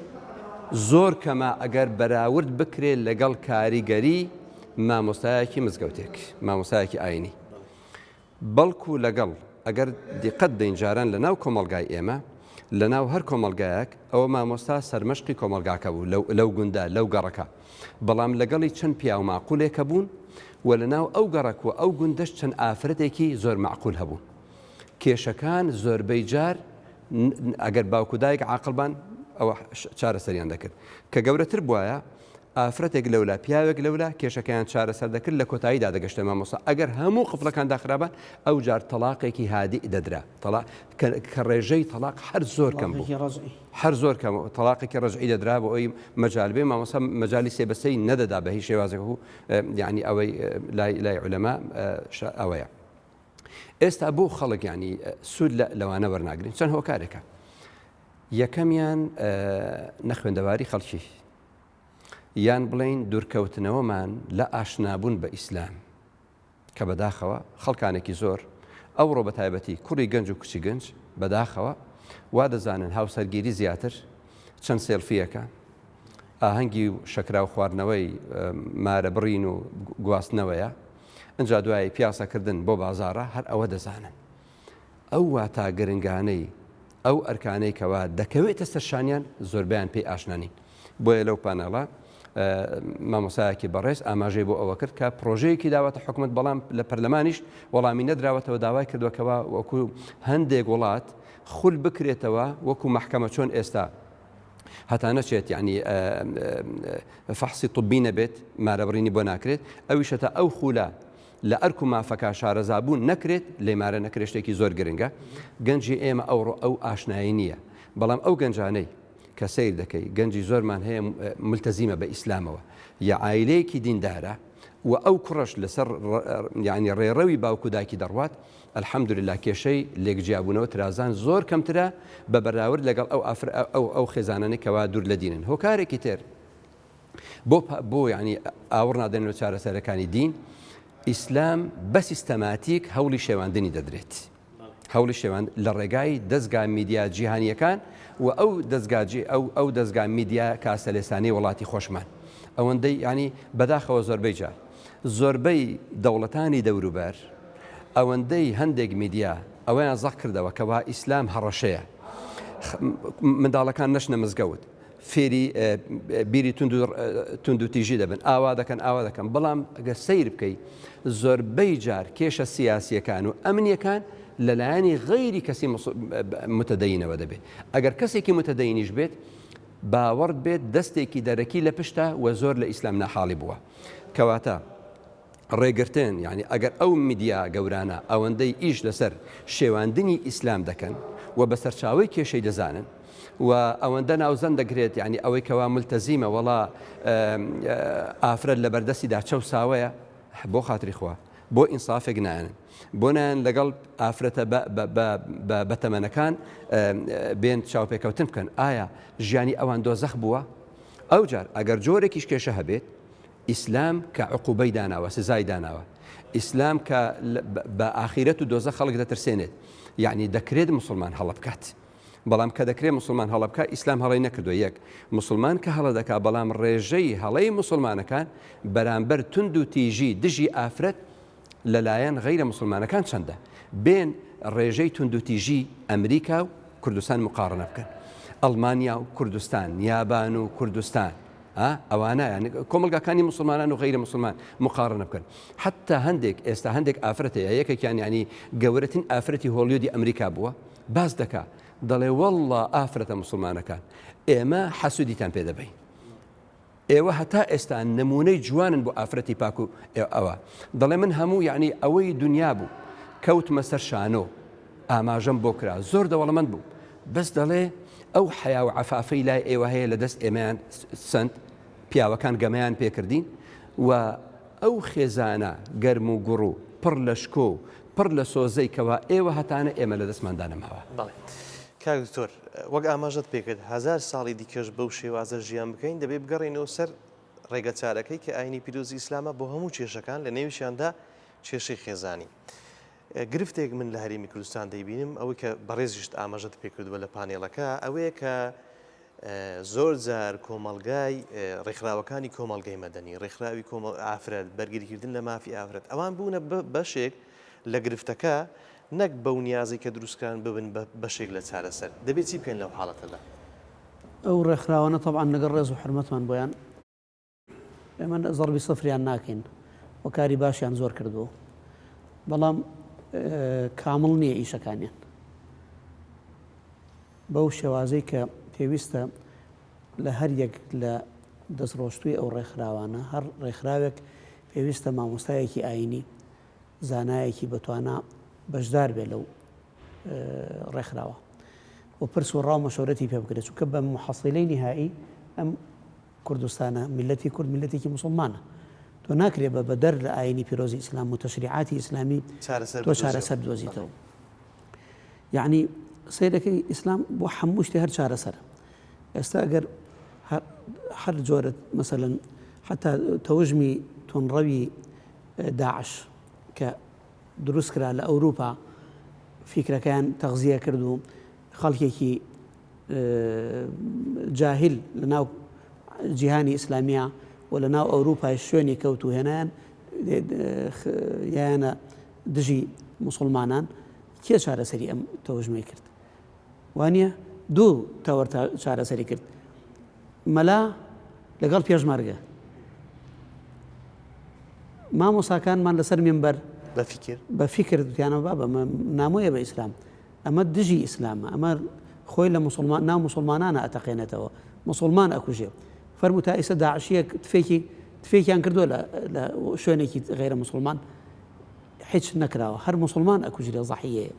زۆر کەمە ئەگەر بەراورد بکرێت لەگەڵ کاریگەری مامۆستایەکی مزگەوتێک، مامۆستایەکی ئاینی. بەڵکو لەگەڵ، ئەگەر دیقەت بدەین جاران لە ناو کۆمەڵگای ئێمە، لە ناو هەر کۆمەڵگایەک، ئەوە مامۆستا سەرمەشقی کۆمەڵگاکە بوو لەو لەو گوندە، لەو گەڕەکە. بەڵام لەگەڵی چەند پیاو ماقولێک هەبوون و لە ناو ئەو گەڕەک و ئەو گوندەش چەند ئافرەتێکی زۆر مەعقول هەبوون. کێشەکان زۆربەی جار ئەگەر باوک و دایک عاقڵ بان ئەوە چارەسەریان دەکرد کە گەورەتر بواە ئافرەتێک لەولا پیاوێک لەولا کێشەکەیان چارەسەر دەکرد لە کۆتاییدا دەگەشتە مامۆستا ئەگەر هەموو قفلەکان داخرابان ئەو جار تەلاقێکی هادی دەدرا تەلا کە ڕێژەی تەلاق هەر زۆر کەم بوو هەر زۆر کەم تەلاقێکی ڕەجعی دەدرا بۆ ئەوی مەجال بێ مامۆستا مەجالی سێ بەسەی نەدەدا بە هیچ شێوازێک و یعنی ئەوەی لای لای عولەما ئەوەیە ئێستا بۆ خەڵک ینی سوود لەوانە وەرناگرین چەند هۆکارێکە یەکەمیان نەخوێندەواری خەڵکی یان بڵین دوورکەوتنەوەمان لە ئاشنابوون بە ئیسلام کە بەداخەوە خەڵکانێکی زۆر ئەوڕۆ بە تایبەتی کوڕی گەنج و کچی گەنج بەداخەوە وا دەزانن هاوسەرگیری زیاتر چەند سێلفیەکە ئاهەنگی و شەکراو خواردنەوەی مارە بڕین و گواستنەوەیە ئنجا دوایی پیاسە کردن بۆ بازاڕە هەر ئەوە دەزانن. ئەو واتا گرنگانەی ئەو ئەرکانەی کەوا دەکەوێتە سەر شانیان زۆربەیان پێی ئاشنا نین. بۆیە لەو پانێڵە مامۆسایەکی بەڕێز ئاماژەی بۆ ئەوە کرد کە پرۆژەیەکی داوەتە حکومەت بەڵام لە پەرلەمانیش وەڵامی نەدراوەتەوە داوای کردووە کەوا وەکو هەندێک وڵات خول بکرێتەوە وەکو مەحکەمە چۆن ئێستا هەتا نەچێت یعنی فەحسی طبی نەبێت مارەبڕینی بۆ ناکرێت ئەویش هەتا ئەو خولە لە ئەرک و مافەکە شارەزابوون نەکرێت لێ مارە نەکرێت شتێکی زۆر گرنگە گەنجی ئێمە ئەوڕۆ ئەو ئاشنایی نییە بەڵام ئەو گەنجانەی کە سیر دەکەی گەنجی زۆرمان هەیە ملتەزیمە بە ئیسلامەوە یا عایلەیەکی دیندارە و ئەو کوڕەش لەسەر یعنی ڕێڕەوی باوک و دایکی دەڕوات الحمدللە کێشەی لێک جیابوونەوە ترازان زۆر کەمترە بە بەراورد لەگەڵ ئەو ئافر ئەو ئەو خێزانانەی کەوا دوور لە دینن هۆکارێکی تر بۆ بۆ یعنی ئاوڕ نادەن لە چارەسەرەکانی دین ئیسلام بە سیستەماتیک هەوڵی شێواندنی دەدرێت هەوڵی شێواند لە ڕێگای دەستگا میدیا جیهانیەکان و ئەو دەستگا ئەو ئەو دەستگا میدیا کاسەلێسانی وڵاتی خۆشمان ئەوەندەی ینی بەداخەوە زۆربەی جار زۆربەی دەوڵەتانی دەوروبەر ئەوەندەی هەندێک میدیا ئەوەیان زەق کردەوە کەوا ئیسلام هەڕەشەیە منداڵەکان نەچنە مزگەوت فێری بیری توندوتیژی دەبن ئاوا دەکەن ئاوا دەکەن بەڵام ئەگەر سەیر بکەی زۆربەی جار کێشە سیاسیەکان و ئەمنیەکان. لەلایەنی غەیری کەسی متدەینەوە دەبێت. ئەگەر کەسێکی متدەینیش بێت باوەڕت بێت دەستێکی دەرەکی لە پشتە و زۆر لە ئیسلام ناحاڵی بووە. کەواتە ڕێگرتن یانی ئەگەر ئەو میدیا گەورانە ئەوەندەی ئیش لەسەر شێواندنی ئیسلام دەکەن و بە سەرچاوەی کێشەی دەزانن و ئەوەندە ناوزەند دەکرێت یانی ئەوەی کەوا ملتەزیمە وەڵا ئافرەت لە بەردەستیدا چەوساوەیە بۆ خاتری خوا بۆ ئینسافێک نایەنن بۆ نایەن لەگەڵ ئافرەتە بەتەمەنەکان بێن چاوپێکەوتن بکەن ئایا ژیانی ئەوان دۆزەخ بووە ئەوجار ئەگەر جۆرێکیش کێشە هەبێت ئیسلام کە عقوبەی داناوە سزای داناوە ئیسلام کە بە ئاخیرەت و دۆزەخ خەڵک دەترسێنێت یعنی دەکرێت مسلمان هەڵە بکات بەڵام کە دەکرێت مسلمان هەڵە بکات ئیسلام هەڵەی نەکردووە یەک مسلمان کە هەڵە دەکات بەڵام ڕێژەی هەڵەی مسلمانەکان بەرامبەر توند و تیژی دژی ئافرەت لەلایەن غەیرە مسلمانەکان چەندە بێن ڕێژەی توندوتیژی ئەمریکا و کوردستان مقاڕنە بکەن ئەڵمانیا و کوردستان یابان و کوردستان ئەوانە یان کۆمەڵگاکانی مسلمانان و غەیرە مسلمان مقاڕنە بکەن حتا هەندێک ئێستا هەندێک ئافرەت هەیە یەکێکیان ینی گەورەترین ئافرەتی هۆلیودی ئەمریکا بووە باس دەکا دەڵێ والله ئافرەتە مسلمانەکان ئێمە حەسوودیتان پێ دەبین ئێوە هەتا ئێستا نمونەی جوانن بۆ ئافرەتی پاک و ئەوە دەڵێ من هەموو یعنی ئەوەی دنیا بوو کەوتمە سەر شانۆ ئاماژەم بۆ کرا زۆر دەوڵەمەند بوو بەس دەڵێ ئەو حەیا و عەفافەی لای ئێوە هەیە لە دەست ئێمەیان سەند، پیاوەکان گەمەیان پێکردین و ئەو خێزانە گەرم و گوڕ و پڕ لە شکۆ و پڕ لە سۆزەی کەوا ئێوە هەتانە ئێمە لە دەستماندا نەماوە. بەڵێ کاک دکتۆر، وەک ئاماژەت پێکرد هەزار ساڵی دیکەش بەو شێوازە ژیان بکەین دەبێ بگەڕێینەوە سەر ڕێگەچارەکەی کە ئاینی پیرۆزی ئیسلامە بۆ هەموو کێشەکان لە نێویشیاندا کێشەی خێزانی. گرفتێک من لە هەرێمی کوردستان دەیبینم ئەوەی کە بەڕێزیشت ئاماژەت پێکردووە لە پانێڵەکە ئەوەیە کە زۆر جار کۆمەڵگای ڕێکخراوەکانی کۆمەڵگەی مەدەنی ڕێکخراوی کۆمەڵ ئافرەت بەرگریکردن لە مافی ئافرەت ئەوان بوونە بەشێک لە گرفتەکە نەک بەو نیازی کە دروستکران ببن بە بەشێک لە چارەسەر دەبێت چی بکەین لەو حاڵەتەدا؟ ئەو ڕێکخراوانە تەبعەن لەگەڵ ڕێز و حورمەتمان بۆیان ئێمە زەڕبی سفریان ناکەین و کاری باشیان زۆر کردووە بەڵام کامڵ نییە ئیشەکانیان بەو شێوازەی کە پێویستە لە هەر یەک لە دەستڕۆشتووی ئەو ڕێکخراوانە هەر ڕێکخراوێک پێویستە مامۆستایەکی ئاینی زانایەکی بەتوانا بەشدار بێ لەو ڕێکخراوە و پرس و ڕاو مەشورەتی پێ بکرێت چونکە بە محەسیلەی نیهایی ئەم کوردستانە، میللەتی کورد میللەتێکی موسڵمانە. تۆ ناکرێ بە بەدەر لە ئایینی پیرۆزی ئیسلام و تەشریعاتی ئیسلامی تۆ چارەسەر بدۆزیتەوە. یەعنی سەیرەکەی ئیسلام بۆ هەموو شتێ هەر چارەسەرە. ئێستا ئەگەر هەر جۆرە مەسەلەن حتا تەوژمی تونڕەوی داعش کە دروست کرا لە ئەوروپا فیکرەکەیان تەغزیە کرد و خەڵکێکی جاهیل لە ناو جیهانی ئیسلامیە و لە ناو ئەوروپای شوێنی کەوت و هێنایان یانە دژی موسڵمانان کێ چارەسەری ئەم تەوژمەی کرد وانە دوو تەوەر چارەسەری کرد مەلا لەگەڵ پێشمەرگە مامۆساکانمان لەسەر مێمبەر بە فیکر بە فیکر وتیانە بابە نامۆیە بە ئیسلام ئەمە دژی ئیسلامە ئەمە خۆی لە موسڵمان ناو موسڵمانانە ئەتەقێنێتەوە موسڵمان ئەکوژێ فەرموو تا ئیسە داعشیەک تفێکی تفێکیان کردووە لە لە شوێنێکی غیرە موسڵمان هیچ نەکراوە هەر موسڵمان ئەکوژرێ زەحیەیە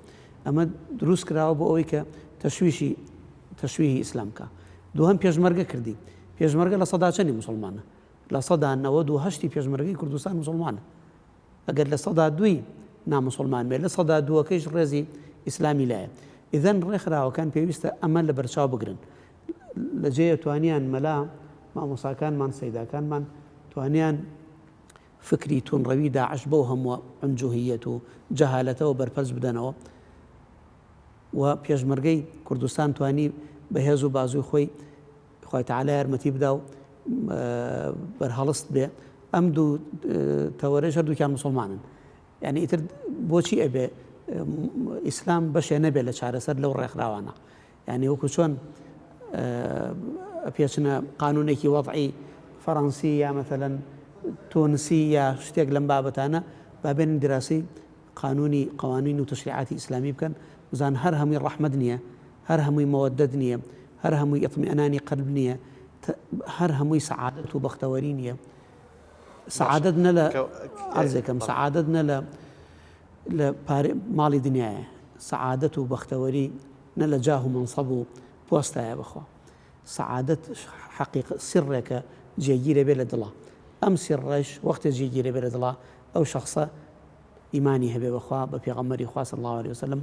ئەمە دروست کراوە بۆ ئەوەی کە تەشویشی تەشویهی ئیسلام بکە دووهەم پێشمەرگە کردی پێشمەرگە لە سەدا چەنی موسڵمانە 98% ی پێشمەرگەی کوردستان موسڵمانە ئەگەر دووی ناموسڵمان بێت، دووەکەیش ڕێزی ئیسلامی لایە. ئیذەن ڕێکخراوەکان پێویستە ئەمە لە بەرچاو بگرن. لە جێیە توانیان مەلا، مامۆساکانمان، سەیداکانمان توانیان فکری توندڕەوی داعش بەو هەمووە عونجوهیەت و جەهالەتەوە بەرپەرچ بدەنەوە و پێشمەرگەی کوردستان توانی بە هێز و بازووی خۆی خوای تەعالا یارمەتی بدا و بەرهەڵست بێ ئەم دوو تەوەرەش هەردووکیان موسڵمانن یعنی ئیتر بۆچی ئەبێ ئیسلام بەشێ نەبێ لە چارەسەر لەو ڕێکخراوانە یعنی وەکو چۆن پێچنە قانونێکی وەضعی فەڕەنسی یا مەثەلەن تونسی یا شتێک لەم بابەتانە بابێن دراسی. قانونی قوانین و تەشریعاتی ئیسلامی بکەن بزان هەر هەمووی ڕەحمەت نییە هەر هەمووی مەوەدەت نییە هەر هەمووی ئیطمئنانی قەلب نییە هەر هەمووی سەعادەت و بەختەوەری نییە سەعادەت نە لە عەرزێکم سەعادەت نە لە لە ماڵی دنیاە سەعادەت و بەختەوەری نە لە جاه و مەنسەب و پۆستایە بەخوا سەعادەت حەقیقە سیڕێکە جێگیرە بێ لە دڵا ئەم سیڕەش وەختێ جێگیرە بێ لە دڵا ئەو شەخسە ئیمانی هەبێ بەخوا بە پێغەمبەری خوا صلی اللە علیە وسلم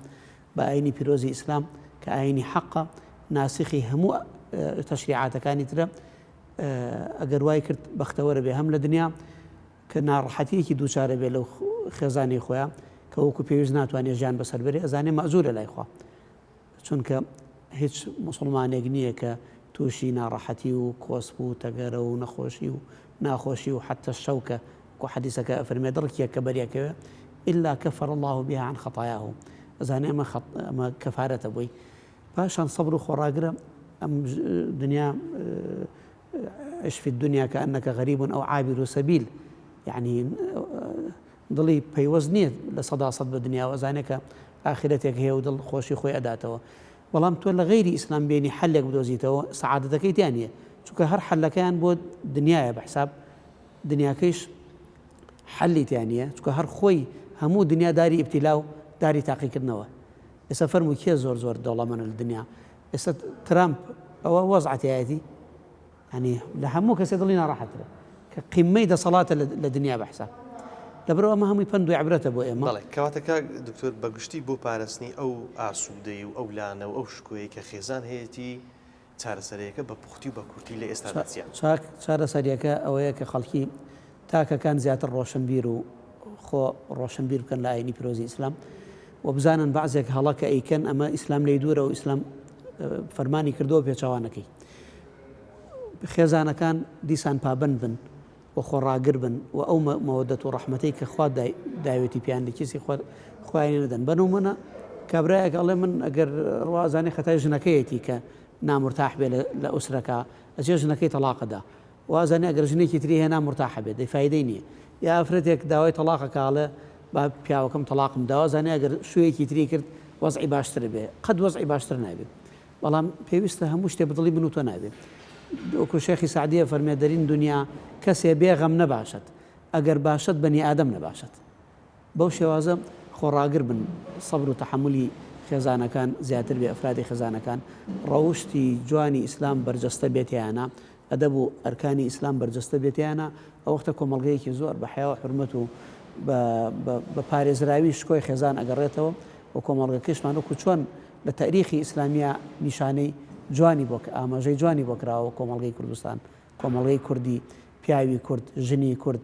بە ئاینی پیرۆزی ئیسلام کە ئاینی حەقە ناسخی هەموو تەشریعاتەکانی ترە ئەگەر وای کرد بەختەوەرە بێ هەم لە دنیا کە ناڕەحەتیەکی دووچارە بێ لەو خێزانی خۆیان کە وەکو پێویست ناتوانێت ژیان بەسەر بەرێ ئەزانێ مەزورە لای خوا چونکە هیچ موسڵمانێک نییە کە تووشی ناڕەحەتی و کۆسپ و تەگەرە و نەخۆشی و ناخۆشی و حتى الشوکە وەکو حەدیسەکە ئەفەرمێ دڕکێک کە بەریەکەوێ الا کفر اللە بها عن خطایاه ئەزانێ ئەمە خەت ئەمە کەفارەتە بۆی پاشان سەبر و خۆڕاگرە ئەم دنیا عش في الدنيا كأنك غريب أو عابر سبيل يعني دڵی پەیوەست نییە 100% بە دنیاوە ئەزانێ کە ئاخرەتێک هەیە و دڵ خۆشی خۆی ئەداتەوە بەڵام تۆ لە غەیری ئیسلام بێنی حەلێک بدۆزیتەوە سەعادەتەکەی تیا نییە چونکە هەر حەلەکەیان بۆ دنیایە بە حساب دنیاکەیش حەلی تیا نییە چونکە هەر خۆی هەموو دنیا داری ئیبتیلا و داری تاقیکردنەوە ئێستا فەرموو کێ زۆر زۆر دەوڵەمەنە لە دنیا ئێستا ترامپ ئەوە وەزعەتیایەتی یانی لە هەموو کەسێ دڵی ناڕەحەترە کە قیمەی دەسەڵاتە لە دنیا بە حساب لەبەرئەوە ئەمە هەمووی پەند و عیبرەتە بۆ ئێمە. بەڵێ کەواتە کاک دکتۆر بە گشتی بۆ پارستنی ئەو ئاسوودەیی و ئەو لانە و ئەو شکۆیەی کە خێزان هەیەتی چارەسەرەیەکە بە پوختی و بە کورتی لە ئێستادا چیە؟ چاک چارەسەریەکە ئەوەیە کە خەڵکی تاکەکان زیاتر ڕۆشنبیر و خۆ ڕۆشنبیر بکەن لە ئاینی پیرۆزی ئیسلام و بزانن بەعزێک هەڵە کە ئەیکەن ئەمە ئیسلام لێی دوورە و ئیسلام فەرمانی کردووە پێچەوانەکەی خێزانەکان دیسان پابەند بن و خۆڕاگر بن و ئەو مەوەدەت و ڕەحمەتەی کە خوا داوێتی پیان لە کیسی خۆیانی نەدەن بە نمونە کابرایەک ئەڵێ من ئەگەر ڕوازانی خەتای ژنەکەیەتی کە نامرتاح بێ لە ئوسرەکە ئەچێ ژنەکەی تەڵاقەدا وازانێ ئەگەر ژنێکی تری هێنا مورتاحە بێت دەی فایدەی نیە یا ئافرەتێک داوای تەڵاق ئەکا ئەڵێ با پیاوەکەم تەڵاقم دا وازانێ ئەگەر شویەکی تری کرد وەزعی باشتر بێ قەت وەزعی باشتر نابێ بەڵام پێویستە هەموو شتێ بەدڵی من و تۆ نابێ وەکو شێخی سەعدیە فەرمێ دەرین دنیا کەسێ بێ غەم نەباشەت ئەگەر باشەت بەنی ئادەم نەباشەت بەو شێوازە خۆڕاگر بن، سەبر و تەحەمولی خێزانەکان زیاتر بێ، ئەفرادی خێزانەکان ڕەوشتی جوانی ئیسلام بەرجەستە بێ تێیانا، ئەدەب و ئەرکانی ئیسلام بەرجەستە بێ تێیانا، ئەوەختە کۆمەڵگەیەکی زۆر بە حەیا و حورمەت و بە بە پارێزراوی شکۆی خێزان ئەگەڕێتەوە و کۆمەڵگەکەیشمان وەکو چۆن لە تەئریخی ئیسلامیا نیشانەی جوانی بۆ ئاماژەی جوانی بۆ کراوە کۆمەڵگەی کوردستان کۆمەڵگەی کوردی، پیاوی کورد، ژنی کورد،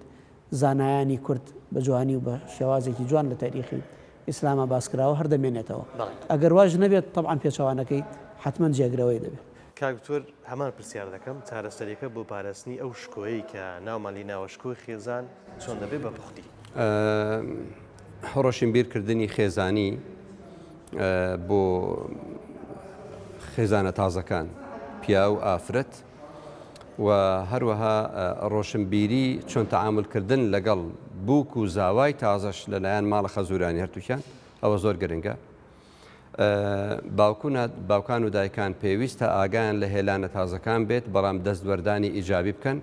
زانایانی کورد بە جوانی و بە شێوازێکی جوان لە تاریخی ئیسلاما باس کراوە هەر دەمێنێتەوە. ئەگەر واش نەبێت تەبعەن پێچەوانەکەی حەتمەن جێگرەوەی دەبێت. کاک دکتۆر هەمان پرسیار دەکەم، چارەسەریەکە بۆ پاراستنی ئەو شکۆیەی کە ناومان لی ناوە شکۆی خێزان چۆن دەبێت بە پوختی؟ ڕۆشنبیر کردنی خێزانی بۆ خێزانە تازەکان، پیاو، ئافرەت، و هەروەها ڕۆشنبیری چۆن تەعامول کردن لەگەڵ بووک و زاوای تازەش لەلایەن ماڵە خەزورانی هەرتووکیان ئەوە زۆر گرنگە. باوکان و دایکان پێویستە ئاگایان لە هێلانە تازەکان بێت بەڵام دەستوەردانی ئیجابی بکەن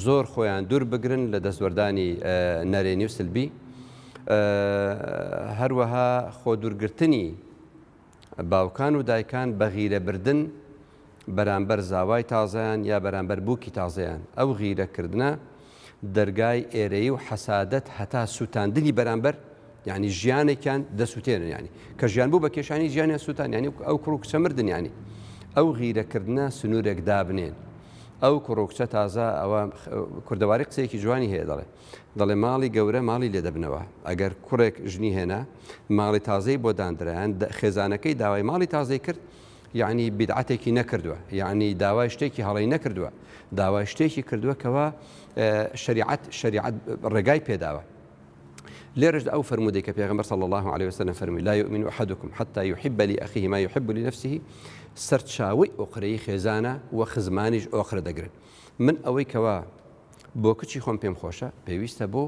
زۆر خۆیان دوور بگرن لە دەستوەردانی نەرێنی و سلبی هەروەها خۆ دوورگرتنی باوکان و دایکان بە غیرە بردن بەرامبەر زاوای تازەیان یا بەرامبەر بووکی تازەیان، ئەو غیرە کردنە دەرگای ئێرەیی و حەسادەت هەتا سووتاندنی بەرامبەر یانی ژیانێکیان دەسووتێنن یانی کە ژیان بوو بە کێشانی ژیانیان سووتان یانی ئەو کوڕ و کچە مردن یانی ئەو غیرە کردنە سنوورێک دابنێن ئەو کوڕ و کچە تازە ئەوە کوردەواری قسەیەکی جوانی هەیە دەڵێ دەڵێ ماڵی گەورە ماڵی لێ دەبنەوە ئەگەر کوڕێک ژنی هێنا ماڵی تازەی بۆ داندرایان خێزانەکەی داوای ماڵی تازەی کرد یەعنی بیدعەتێکی نەکردووە یەعنی داوای شتێکی هەڵەی نەکردووە داوای شتێکی کردووە کەوا شریعەت شریعەت ڕێگای پێداوە لێرەشدا ئەو فەرموودەی کە پێغەمبەر صلی الله علیه وسلم فەرمووی لا يؤمن احدكم حتى يحب لأخيه ما يحب لنفسه سەرچاوەی ئۆقرەی خێزانە و خزمانیش ئۆقرە دەگرن من ئەوەی کەوا بۆ کچی خۆم پێم خۆشە پێویستە بۆ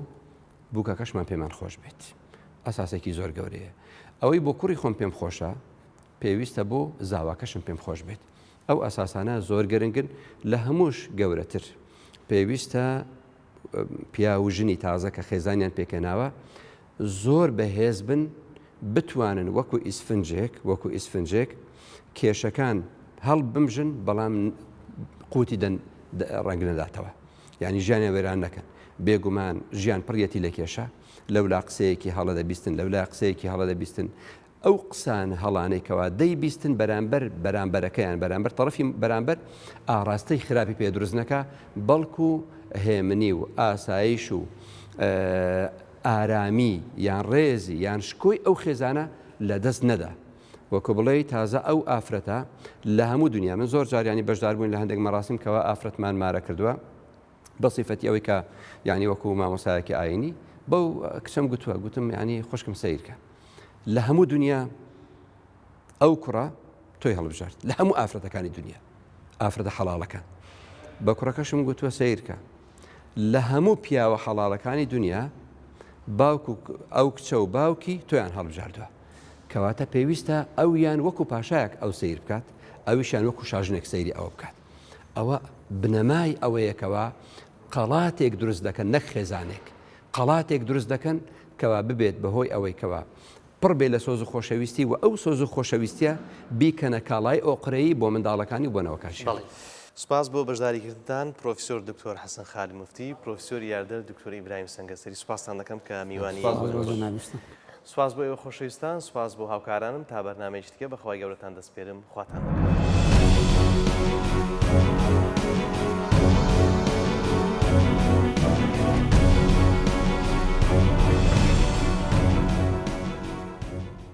بووکەکەشمان پێمان خۆش بێت. ئەساسێکی زۆر گەورەیە. ئەوەی بۆ کوڕی خۆم پێم خۆشە، پێویستە بۆ زاواکەشم پێم خۆش بێت. ئەو ئەساسانە زۆر گرنگن، لە هەمووش گەورەتر پێویستە پیاو و ژنی تازە کە خێزانیان پێکهێناوە زۆر بەهێز بن بتوانن وەکو ئیسفنجێک وەکو ئیسفنجێک کێشەکان هەڵبمژن بەڵام قوتی دەن ڕەنگ نەداتەوە یعنی ژیانیان وێران نەکەن بێگومان ژیان پڕیەتی لە کێشە لەولا قسەیەکی هەڵە دەبیستن لەولا قسەیەکی هەڵە دەبیستن ئەو قسان هەڵانەی کەوا دەیبیستن بەرامبەر بەرامبەرەکەیان بەرامبەر تەڕەفی بەرامبەر ئاڕاستەی خراپی پێ دروست نەکا بەڵکو هێمنی و ئاسایش و ئارامی یان ڕێزی یان شکۆی ئەو خێزانە لە دەست نەدا وەکو بڵێی تازە ئەو ئافرەتە لە هەموو دنیا من زۆر جاریانی بەشدار بووین لە هەندێک مەراسیم کەوا ئافرەتمان مارە کردووە بە سیفەتی ئەوەی کە یعنی وەکو مامۆسایەکی ئاینی بەو کچەم گوتووە گوتم یعنی خوشکم سەیرکە لە هەموو دنیا ئەو کوڕە تۆی هەڵبژارد لە هەموو ئافرەتەکانی دنیا ئافرەتە حەڵاڵەکان بە کوڕەکەشم گوتووە سەیرکە لە هەموو پیاوە حەڵاڵەکانی دنیا باوک و ئەو کچە و باوکی تۆیان هەڵبژاردووە کەواتە پێویستە ئەویان وەکو پاشایەک ئەو سیر بکات ئەویشیان وەکو شاژنێک سەیری ئەوە بکات ئەوە بنەمای ئەوەیە کەوا قەڵاتێک دروست دەکەن نەک خێزانێک، قەڵاتێک دروست دەکەن کەوا ببێت بەهۆی ئەوەی کەوا پڕ بێ لە سۆز و خۆشەویستی و ئەو سۆز و خۆشەویستیە بیکەنە کاڵای ئۆقرەیی بۆ منداڵەکانی و بۆ نەوەکانشیان. بەڵێ. سوپاس بۆ بەشداریکردنتان پرۆفیسۆر دکتۆر حەسەن خالد موفتی، پرۆفیسۆری یاردەر دکتۆر ئیبراهیم سەنگەسەری سوپاستان دەکەم کە میوانی سوپاس بۆ بۆ ئێوەش. جەنابیشتان. سوپاس بۆ ئێوە خۆشەویستان، سوپاس بۆ هاوکارانم، تا بەرنامەیەکی دیکە بە خوای گەورەتان دەسپێرم، خواتان لەگەڵ.